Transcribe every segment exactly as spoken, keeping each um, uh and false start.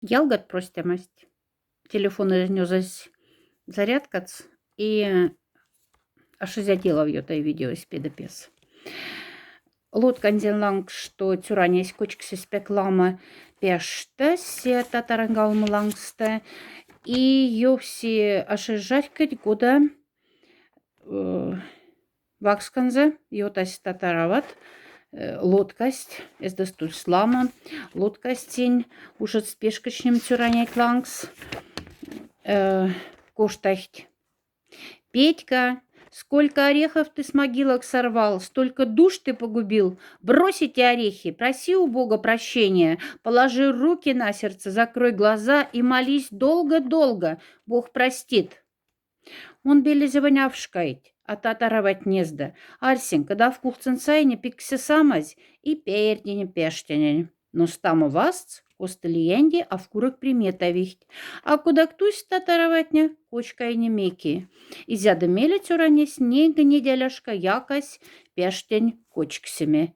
Ялгат простямасть. Телефон нёзась зарядкац, и ошиз делав ётай видео эспедепес. Лотканзен лангс, что тюранесь кочксис пяк лама пяшта, се татаран галмы лангста, и ёвси ошиз жарькодь года, э, ваксконза ётась татарават, э, лоткасть, эздост тульс лама, лоткасть синь, ушедсть пешкыдшнем тюранять лангс, э, коштахть: «Петька, сколько орехов ты с могилок сорвал, столько душ ты погубил. Брось эти орехи, проси у Бога прощения, положи руки на сердце, закрой глаза и молись долго-долго. Бог простит». Мон белезевонь авшкайть, а татаравать незда. Арсинь, кода авкухтсонь сайне пиксе самазь и пеердине пяштянень. Но стамо вастс, косто лиянди авкурок приметавихть. А кодак тусть татараватне, кочкайне меки. Изяда меле тюранесь неньга неделяшка якась пяштянь кочксеме.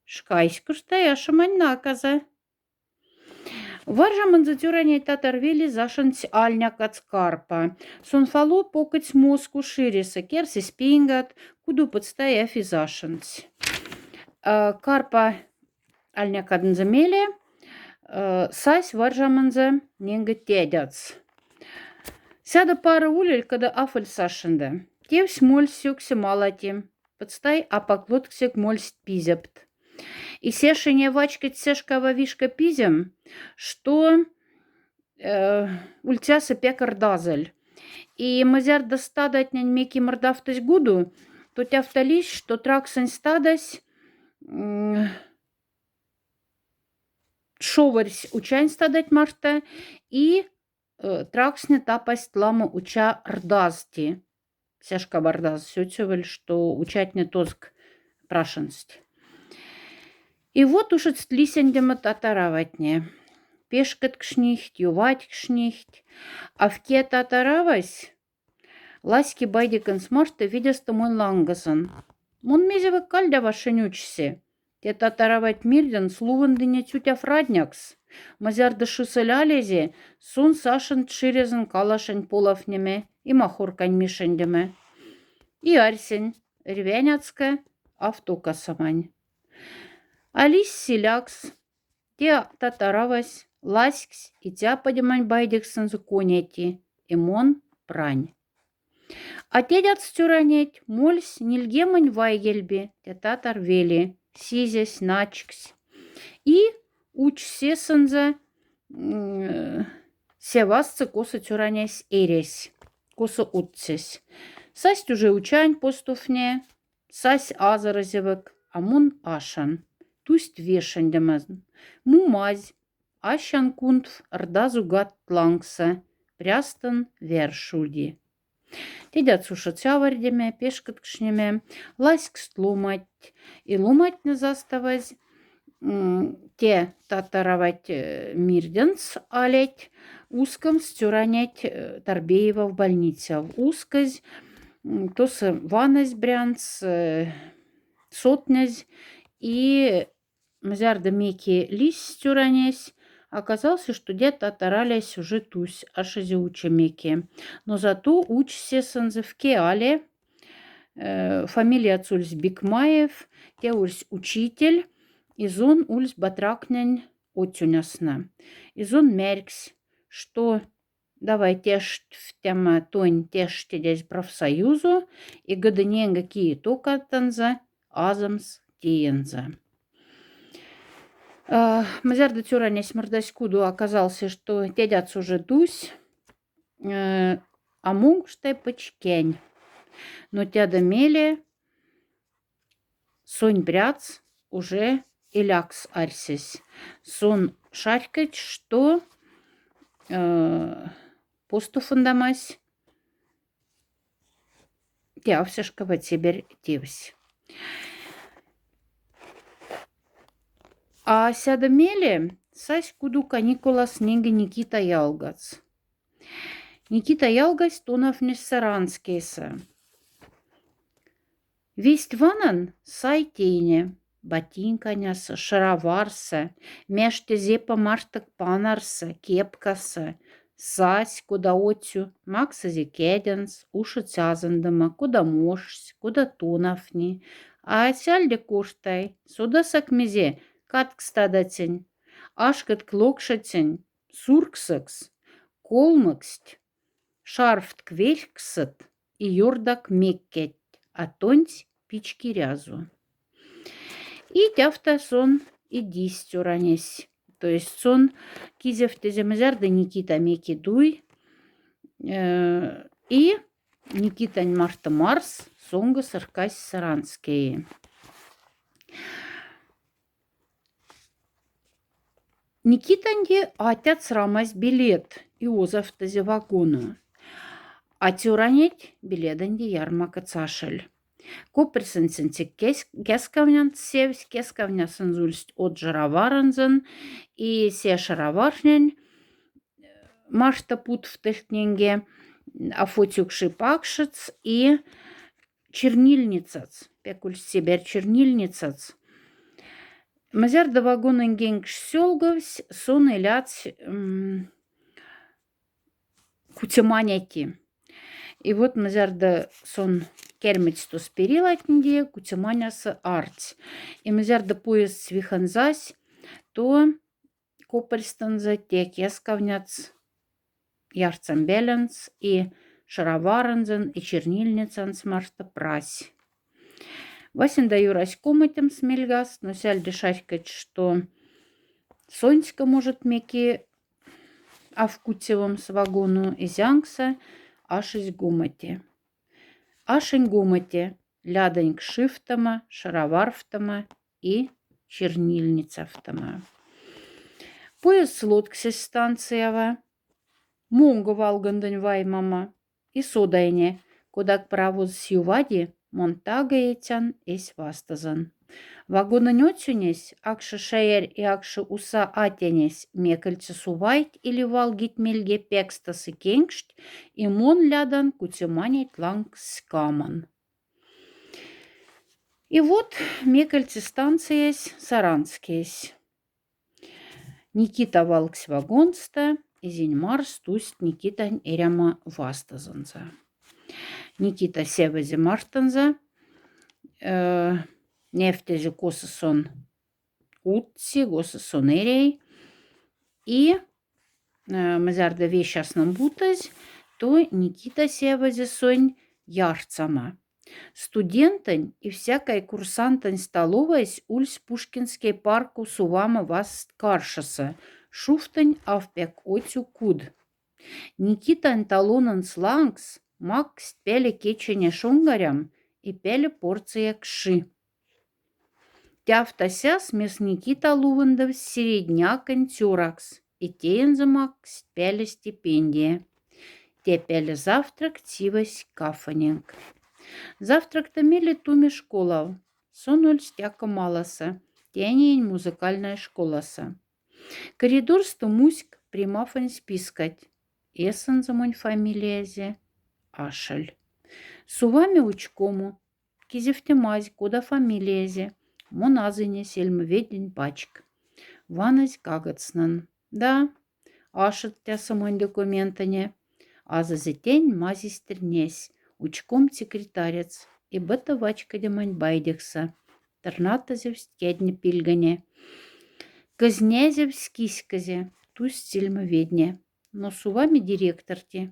Шкайсь кыштай ашамань наказа. Варжамонза тюранять татар веле зашендсь альнякац Карпа. Сон фало покодсь моску ширесэ, керсесь пингат, куду пыдста и афи зашендсь. А, Карпа альнякадонза меле, э, сась варжамонза неньга тядяц. Сяда пара улель, кода афоль сашенда. Тевсь мольсь сёксе малати. Пыдстай апак лотксек мольсть пизепт. И сяшине вачкодь сяшкава вишка пизем, что, э, ульцяса пяк рдазель. И мзярда стадатнень меки мрдавтысь гуду, то тяфтались, что траксонь стадась, м, шоверсь учань стадать марта, и, э, траксне тапасть лама уча рдазти. Сяшкава рдаз сётьсовель, что учатне тозк прашенсть. И вот ушедсть лисендема татараватне. Пешкыдкшнихть, юватькшнихть. А вке татаравась ласьки байдиконс марта видяста монь лангозон. Мон мезеве кальдява шень учсе. Те татаравать мирденц лувондыне тютяв раднякс. Мзярда шысоль алезе, сон сашен тширезон калашень полафнеме и махоркань мишендеме. И арьсень, рьвяняцка автока самань. Ались силякс, те татаравась ласьксь и тяпадемань байдиксонза коняти, и мон прань. А тядяц тюранять мольсь нильгемонь вайгельби, те татар вели, сизясь, начксь. И учсь сесонза, м, се вастса, косо тюранясь эрясь, косо отсясь. Састь уже учань постуфне, сась азоро зевек, а мон ашан. Тусть вешендемазн. Му мазь, ассян кунтф рдаз угат лангса, прястон вяр шуди. Тядяц ушедсь аварьдеме, пешкыдкшнеме, ласьксть ломать, и ломатьне заставазь, м, те татаравать, э, мирденц алять, ускомс тюранять, э, Торбеевав больницяв. Ускозь, м, тосо ваназь брянц, э, сотнязь, и мзярда меки лиссь тюранясь, оказалось, что те татар алясь уже тусь, ашезе уча меки. Но зато учсь сесонза вке аля, э, фамилияц ульсь Бикмаев, те ульсь учитель, и зон ульсь батракнень отчуньясна. И зон мярксь, что давай тяштфтяма тонь тяштидясь профсоюзо, и гыдыненга кие токатанза азомс тиенза. А, мзярда тюранясь мырдась куду, оказалось, что тядяц уже тусь, э, а мон кштай пӧчкянь. Но тяда меле, сонь бряц уже элякс арьсесь. Сон шарькодь, что, э, постуфондамась тявсяшка вацеберь тевсь. А сяда меле сась куду каникулас неньга Никита ялгац. Никита ялгась тонафнесь Саранскейса. Весть ванан сай тейне. ботинканяса, шароварса, мяште зепа мартык панарса, кепкаса, сась, кода отсё, максозе кядянс, ушедсь азондома, кода мошсь, кода тонафни. А сяльде корхтай, содасак мезе, каткс тадатень, ашкодк локшетень, сурксокс, колмоксть, шарфтк вельксыт и ёрдак меккеть, а тонсь пички рязу. И тяфта сон и дисьть оранесь. То есть сон кизефтезе, мзярда Никита мекедуй, э, и Никитань марта марс, сонгоса сыркась Саранскеи. Никитаньде атяц рамась билет и озавтызе вагону. А тёранеть биледаньде ярмакоц ашель. Копресэнь сынцек кяс-, кяскавнянц сявсь, кяскавнясынз ульсть од шароваронзон, и се шароварнянь марта путфтыльтненьге афоцюкши пакшец и чернильницац, пяк ульсть себярь чернильницац. Мзярда вагононь генкш сёлговсь, сон илядсь кутеманяти. И вот мзярда сон кермыцтус перилатньде, кутеманяса артсь. И мзярда поезд свихонзась, то копрестонза тяк кяскавняц ярцам бялянц и шароваронзон и чернильницанз марта прась. Васенда юрась коматемс мельгаст, но сяльде шарькодь, что соньска, может, меки афкутевомс вагону, и зянкса ашесь гомате. Ашень гомате, лядонь кшифтома, шароварфтома и чернильницафтома. Поезд лотксесь станциява, монго валгондонь ваймома, и содайне, кодак паровозось ювади, мон тага эцян эсь вастозон. Вагононь отсюнесь, акша шаярь и акша уса атянесь, мекольце сувайт или валгит мельге пякстасы кенкшт, и мон лядан кутеманять лангс скамон. И вот мекольце станциясь Саранскесь. Никита валксь вагонста, и зинь марс тусьт Никитань эряма вастозонза. Никита сявозе мартонза, э, няфтезе, косо сон удси, косо сон эряй. И, э, мзярда весь асном бутозь, то Никита сявозе сонь ярцама. Студентонь и всякой курсантонь столовайсь ульсь Пушкинскей парку сувама васт каршаса, шуфтонь афпяк отсю куд. Никитань талононц лангс максть пяле кечене шонгарям и пяле порция кши. Тяфта сяс мес Никита лувындовсь середняконь тёракс, и теенза максть пяле стипендия. Те пяле завтрак тивось кафоненк. Завтракта мели туме школав. Сон ульсь тяка маласа, тянеень музыкальная школаса. Коридорста муськ примафонь спискать. Эсэнза монь фамилиязе ашель. Суваме учкому. Кизефтемазь, кода фамилиязе. Мон азыне сельмоведень пачк. Ваназь кагодснон. Да, ашедтяса монь документане. Азазетень мазистернесь, учком секретарец, и быта вачкодемань байдекса. Тырнатозевсть кядне пильгоне. Кызнязевсь киськозе, тусть сельмоведне. Но суваме директорти.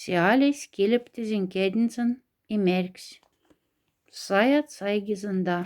Се алясь келептезень кяднзын и мярксь: саят сайгизында.